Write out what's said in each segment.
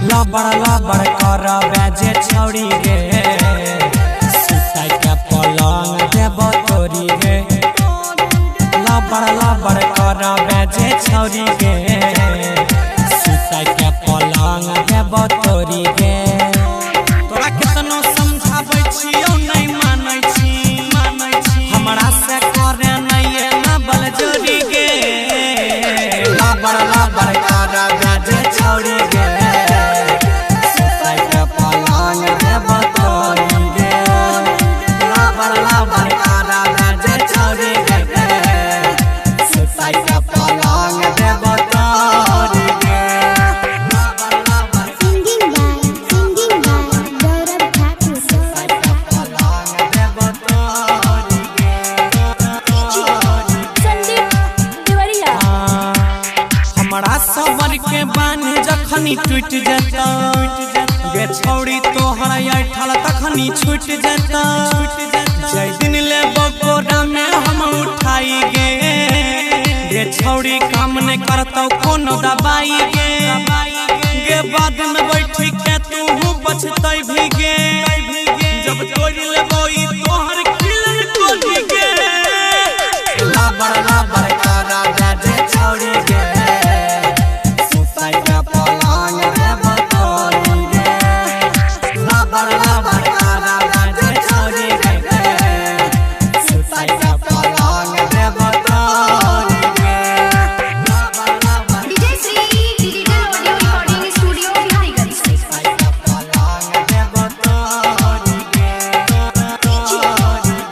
लबड़ लबड़ करबे जे छौड़ी गे, सुतै के पलंग देबो तोरी गे। लबड़ लबड़ करबे जे छौड़ी गे, सुतै के पलंग देबो तोरी गे। तोरा केतनो समझाबै छियौ नै मानै छी, हमरा से करे नै एना बलजोरी गे। लबड़ लबड़ करबे जे छौड़ी गे, सुतै के पलंग देबो तोरी गे। लबड़ लबड़ करबे जे छौड़ी गे, सुतै के पलंग देबो तोरी गे। Singing by Gaurav Thakur. पलंग देबो तोरी गे। संदीप देवरिया। हमरा सबर के बान्ह जखनी टूट जेता गे छौड़ी, तोहर ऐठल तखनी छूट जेता। जै दिन लेबो कोरा में हम उठाई गे, गे छौड़ी काम नहीं करतौ कोनो दवाई गे। गे बाद में बैठी के तू बचतै भी गे, जब तोड़ लेबो ई तोहर खिलल कोली गे। लबड़ लबड़ करबे जे छौड़ी गे, सुतै के पलंग देबो तोरी गे। लबड़ लबड़ करबे जे छौड़ी गे, सुतै के पलंग देबो तोरी गे। लबड़ लबड़ DJ Shri digital audio recording studio Bihariganj. सुतै के पलंग देबो तोरी गे।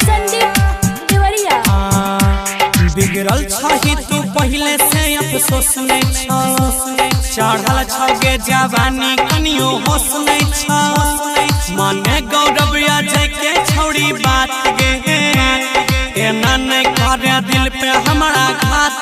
संदीप देवरिया। बिगड़ल छही तू पहले से अफसोस नहीं छौ, चढ़ल छौ गे जवानी कनियो होश नहीं छौ। माने गौरव अजय के छौड़ी बात गे, एना नहीं करे दिल पे हमरा घात